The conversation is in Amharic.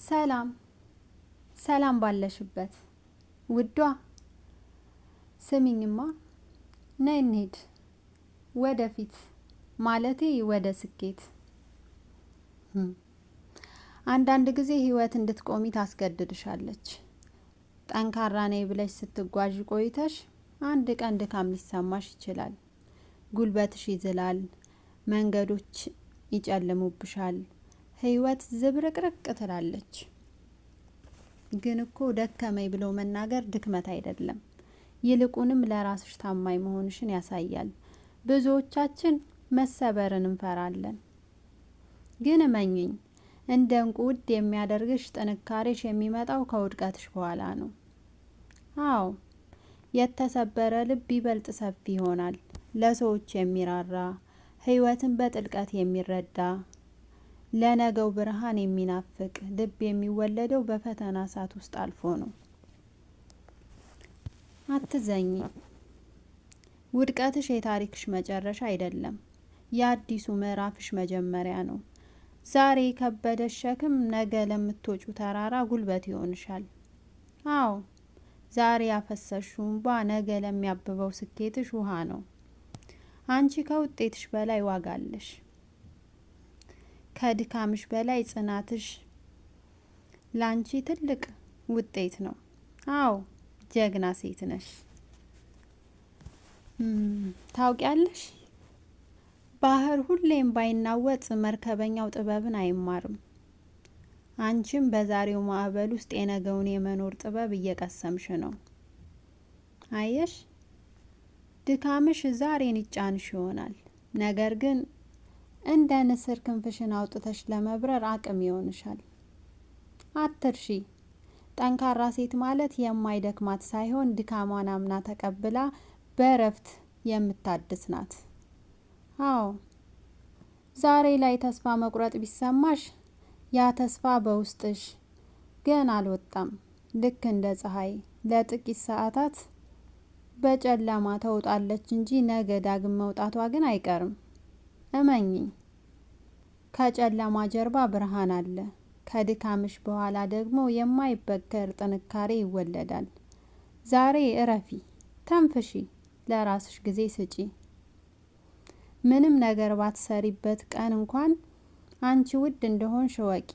ሰላም ሰላም ባለሽበት ውዷ፣ ስሚኝማ፣ ነይ እንሂድ ወደፊት፣ ማለቴ ወደ ስኬት። አንዳንድ ጊዜ ህይወት እንድትቆሚ ታስገድድሻለች። ጠንካራ ነኝ ብለሽ ስትጓዥ ቆይተሽ አንድ ቀን ድካም ሊሰማሽ ይችላል። ጉልበትሽ ይዝላል፣ መንገዶች ይጨልሙብሻል፣ ህይወት ዝብርቅርቅ ትላለች። ግን እኮ ደከመኝ ብሎ መናገር ድክመት አይደለም። ይልቁንም ለራስሽ ታማኝ መሆንሽን ያሳያል። ብዙዎቻችን መሰበርን እንፈራለን። ግን እመኚኝ፣ እንደ እንቁ ውድ የሚያደርግሽ ጥንካሬሽ የሚመጣው ከውድቀትሽ በኋላ ነው። አዎ፣ የተሰበረ ልብ ይበልጥ ሰፊ ይሆናል። ለሰዎች የሚራራ፣ ህይወትን በጥልቀት የሚረዳ፣ ለነገው ብርሃን የሚናፍቅ ልብ የሚወለደው በፈተና እሳት ውስጥ አልፎ ነው። አትዘኚ። ውድቀትሽ የታሪክሽ መጨረሻ አይደለም፣ የአዲሱ ምዕራፍሽ መጀመሪያ ነው። ዛሬ የከበደሽ ሸክም ነገ ለምትወጪው ተራራ ጉልበት ይሆንሻል። አዎ፣ ዛሬ ያፈሰስሽው እንባ ነገ ለሚያብበው ስኬትሽ ውሃ ነው። አንቺ ከውጤትሽ በላይ ዋጋ አለሽ። ከድካምሽ በላይ ጽናትሽ ላንቺ ትልቅ ውጤት ነው። አዎ፣ ጀግና ሴት ነሽ። ታውቂያለሽ፣ ባህር ሁሌም ባይናወጥ መርከበኛው ጥበብን አይማርም። አንቺም በዛሬው ማዕበል ውስጥ የነገውን የመኖር ጥበብ እየቀሰምሽ ነው። አየሽ፣ ድካምሽ ዛሬን ይጫንሽ ይሆናል፣ ነገር ግን እንደ ንስር ክንፍሽን አውጥተሽ ለመብረር አቅም ይሆንሻል። አትርሺ፣ ጠንካራ ሴት ማለት የማይደክማት ሳይሆን ድካሟን አምና ተቀብላ በእረፍት የምታድስ ናት። አዎ፣ ዛሬ ላይ ተስፋ መቁረጥ ቢሰማሽ ያ ተስፋ በውስጥሽ ገና አልወጣም። ልክ እንደ ፀሐይ ለጥቂት ሰዓታት በጨለማ ተውጣለች እንጂ ነገ ዳግም መውጣቷ ግን አይቀርም። እመኚኝ፣ ከጨለማ ጀርባ ብርሃን አለ። ከድካምሽ በኋላ ደግሞ የማይበገር ጥንካሬ ይወለዳል። ዛሬ እረፊ፣ ተንፍሺ፣ ለራስሽ ጊዜ ስጪ። ምንም ነገር ባትሰሪበት ቀን እንኳን አንቺ ውድ እንደሆንሽ እወቂ።